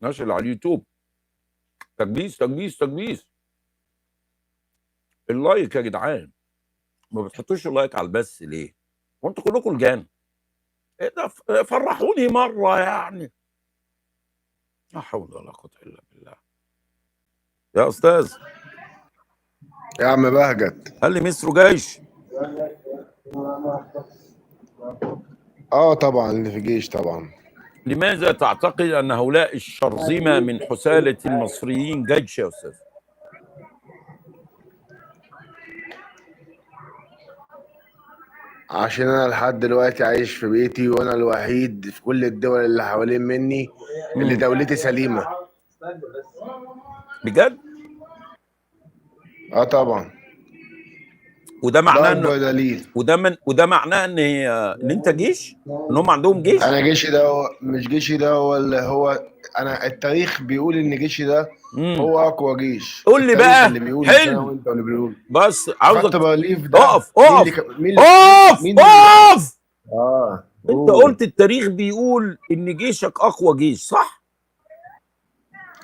الناس اللي على اليوتيوب، تكبيس تكبيس تكبيس. ال like يا جدعان، ما بتحطوش ال like على البث ليه؟ وانتوا كلكم لجان. ايه ده؟ فرحوني مرة يعني. لا حول ولا قوة الا بالله. يا استاذ. يا عم بهجت. هل لمصر جيش؟ اه طبعا اللي في جيش طبعا. لماذا تعتقد ان هؤلاء الشرذمه من حثاله المصريين جيش يا استاذ؟ عشان انا لحد دلوقتي عايش في بيتي، وانا الوحيد في كل الدول اللي حوالين مني اللي دولتي سليمة. بجد؟ اه طبعا. وده معناه ده دليل. وده معناه ان انت جيش؟ ان هم عندهم جيش؟ انا جيشي ده مش جيشي ده هو اللي هو انا التاريخ بيقول ان جيشي ده هو اقوى جيش. قول لي بقى اللي بيقول حلو وانت اللي بيقول بس عاوزك ده اقف اقف اقف اقف. انت قلت التاريخ بيقول ان جيشك اقوى جيش، صح؟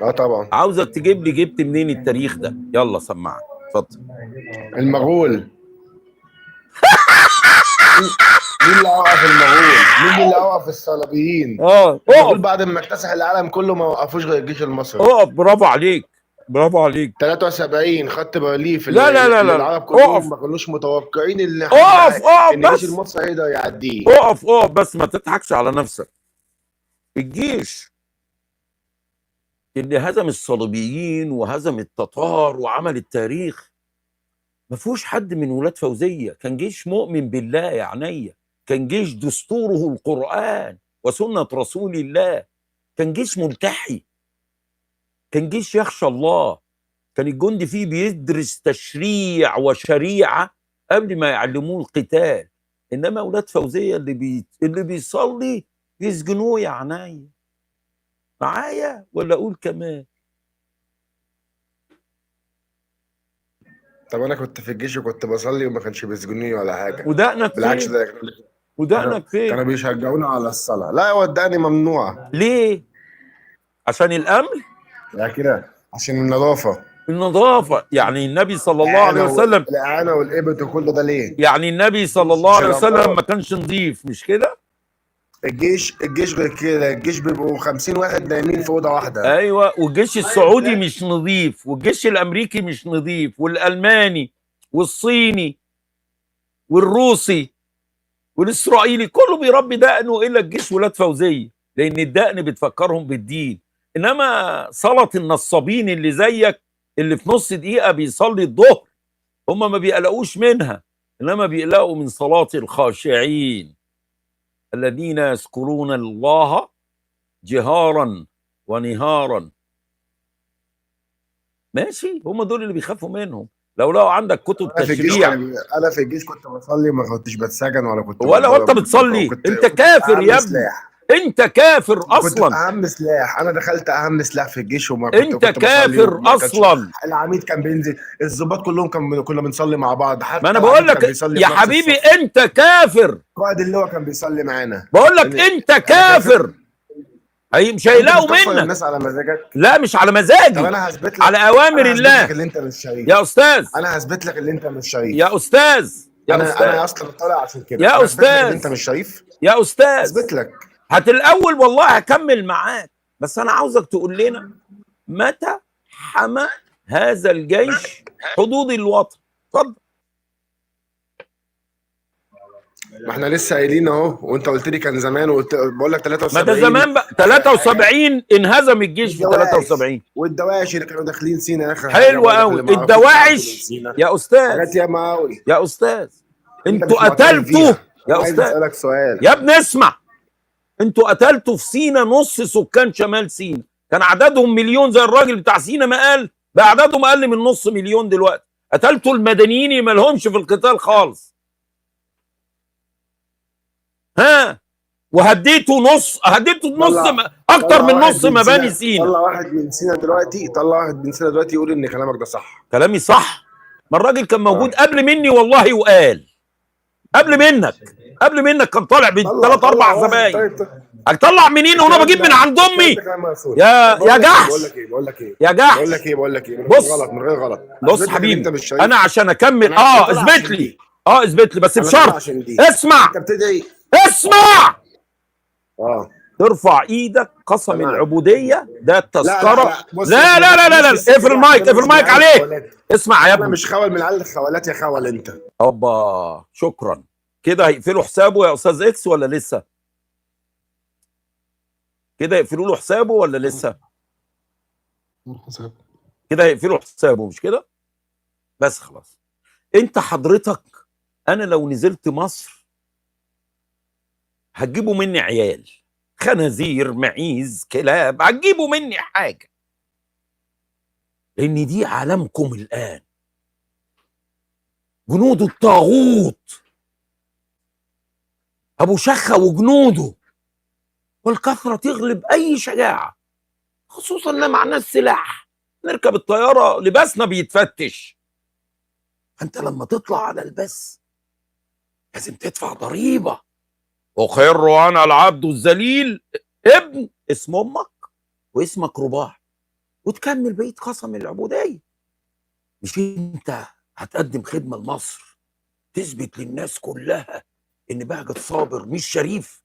اه طبعا. عاوزك تجيب لي جبت منين التاريخ ده؟ يلا سمعني اتفضل. المغول. مين اللي اوقف المغول؟ مين اللي اوقف الصليبيين؟ اقف. بعد ما اكتسح العالم كله ما وقفوش غير الجيش المصري. اقف، برافو عليك، برافو عليك. 73 خط بارليف. لا لا لا لا، العرب كلهم ما كانوش متوقعين ان اقف اقف ان الجيش بس المصري هيقدر يعديه. اقف اقف بس، ما تضحكش على نفسك. الجيش اللي هزم الصليبيين وهزم التتار وعمل التاريخ ما فيهوش حد من ولاد فوزية. كان جيش مؤمن بالله يا عينيا، كان جيش دستوره القرآن وسنة رسول الله، كان جيش ملتحي، كان جيش يخشى الله، كان الجندي فيه بيدرس تشريع وشريعة قبل ما يعلموه القتال. إنما ولاد فوزية اللي بيصلي يسجنوه يا عينيا. معايا ولا أقول كمان؟ طب انا كنت في الجيش وكنت بصلي وما كانش بيسجنوني ولا حاجة. ودقنك فين؟ بالعكس، ده ودقنك فين؟ كانوا بيشجعونا على الصلاة. لا ودقني ممنوعة. ليه؟ عشان الامن؟ لا كده عشان النظافة. النظافة يعني النبي صلى الله عليه وسلم، الاعانة والابط وكل ده ليه؟ يعني النبي صلى الله عليه وسلم ما كانش نظيف، مش كده؟ الجيش غير كده، الجيش بيبقوا 50 واحد نايمين في اوضة واحدة. ايوه، والجيش السعودي مش نظيف، والجيش الامريكي مش نظيف، والالماني والصيني والروسي والاسرائيلي كله بيربي دقنه الا الجيش ولاد فوزيه، لان الدقن بتفكرهم بالدين. انما صلاة النصابين اللي زيك اللي في نص دقيقة بيصلي الظهر هم ما بيقلقوش منها، انما بيقلقوا من صلاة الخاشعين الذين يذكرون الله جهارا ونهارا. ماشي، هم دول اللي بيخافوا منهم. لو عندك كتب تشريع. انا في الجيش كنت بصلي وما كنتش بتسجن ولا كنت ولا انت بتصلي. انت كافر يا ابني، انت كافر اصلا. كنت اهم سلاح، انا دخلت اهم سلاح في الجيش وما كنت انت كنت كافر اصلا. العميد كان بينزل، الضباط كلهم كنا بنصلي مع بعض. حتى ما انا بقول لك يا حبيبي انت كافر. قائد اللواء كان بيصلي معانا. بقول لك انت كافر. مش هيلاقوا منك. الناس على مزاجك؟ لا مش على مزاجي. طب انا هثبت لك على اوامر الله. لك اللي انت مش شريف يا استاذ. انا هثبت لك اللي انت مش شريف يا استاذ. يا أنا انا اصلا طالع عشان كده يا استاذ. انت مش شريف يا استاذ. اثبت لك. هات الاول والله هكمل معاك، بس انا عاوزك تقول لنا متى حمى هذا الجيش حدود الوطن؟ اتفضل. ما احنا لسه قايلين اهو، وانت قلت لي كان زمان، وقلت بقول لك 73. ما ده زمان بقى. 73 انهزم الجيش في 73. والدواعش اللي كانوا داخلين سينا اخر حلو قوي الدواعش يا استاذ. حاجات ياما قوي يا استاذ. انتوا قتلتوا يا استاذ. عايز اسالك سؤال يا ابني، اسمع. انتوا قتلتوا في سينا نص سكان شمال سينا، كان عددهم مليون زي الراجل بتاع سينا ما قال، بقى عددهم اقل من نص مليون دلوقتي. قتلتوا المدنيين ما لهمش في القتال خالص. ها، وهديتوا نص، هديتوا نص اكتر من نص مباني سينا. طلع واحد من سينا دلوقتي، طلع واحد من سينا دلوقتي يقول ان كلامك ده صح. كلامي صح؟ ما الراجل كان موجود قبل مني والله، وقال قبل منك، قبل منك كان طالع بثلاث اربع زباين. طيب اطلع منين وانا الكلام بجيب من ده عند الكلام امي؟ ده كلام مقفول. يا بقول يا لك ايه، بقول جحش، لك ايه، بقول لك ايه، يا بقول جحش، لك ايه، بقول لك ايه، من غير بص غلط، من غير غلط. بص اثبت لك ان حبيبي، انت مش شريف. انا عشان اكمل انا طالع اثبت عشان لي، دي، اثبت لي بس انا طالع بشرط. عشان دي. اسمع، انت بتدعي. اسمع، اه ترفع ايدك قسم تمام. العبودية ده لا لا التذكرة. لا، بص لا لا لا لا مش لا، في السكة اقفل دي، المايك، عشان اقفل انا مش من المايك عيال عليك. الخوالات. اسمع يا انا ابني. مش خول من عيال الخوالات يا خول انت. اوبا، شكرا. كده هيقفلوا حسابه يا استاذ اكس ولا لسه؟ كده يقفلوا له حسابه ولا لسه؟ حساب. كده هيقفلوا حسابه مش كده؟ بس خلاص. انت حضرتك، انا لو نزلت مصر هتجيبوا مني عيال، خنازير، معيز، كلاب، هتجيبوا مني حاجة، لان دي عالمكم الان. جنود الطاغوت ابو شخه وجنوده، والكثره تغلب اي شجاعة، خصوصا ان معنا السلاح، نركب الطيارة لباسنا بيتفتش. فانت لما تطلع على البث لازم تدفع ضريبة. اقر انا العبد الذليل ابن اسم امك واسمك رباح، وتكمل بقية قسم العبودية. مش انت هتقدم خدمة لمصر تثبت للناس كلها ان بهجت صابر مش شريف؟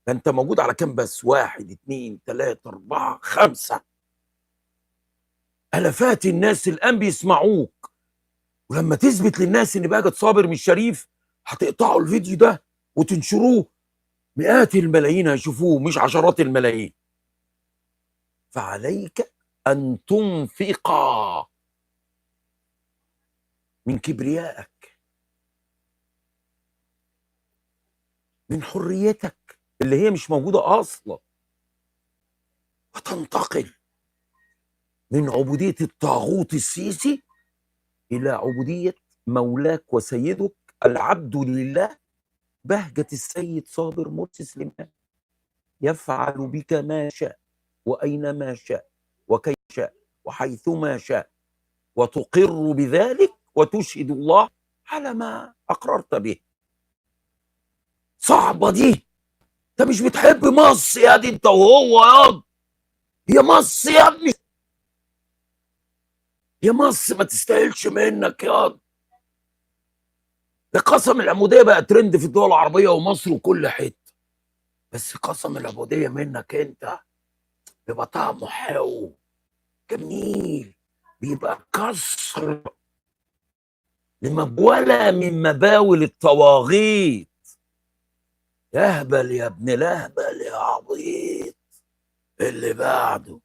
ده انت موجود على كام بس؟ 1 2 3 4 5 الافات الناس الان بيسمعوك. ولما تثبت للناس ان بهجت صابر مش شريف، هتقطعوا الفيديو ده وتنشروه، مئات الملايين هيشوفوه مش عشرات الملايين. فعليك ان تنفق من كبريائك، من حريتك اللي هي مش موجودة أصلا، وتنتقل من عبودية الطاغوت السيسي إلى عبودية مولاك وسيدك العبد لله بهجة السيد صابر مرسي سليمان، يفعل بك ما شاء وأينما شاء وكيف شاء وحيثما شاء، وتقر بذلك وتشهد الله على ما أقررت به. صعبة دي. انت مش بتحب مصر يا دي انت وهو ياض، هي مصر يا ابني، يا مصر ما تستاهلش منك ياض. ده قسم العبودية بقى ترند في الدول العربية ومصر وكل حتة، بس قسم العبودية منك انت بيبقى طعمه حلو جميل، بيبقى كسر لمبولة من مباول الطواغيت. يهبل يا ابن الاهبل يا عبيط. اللي بعده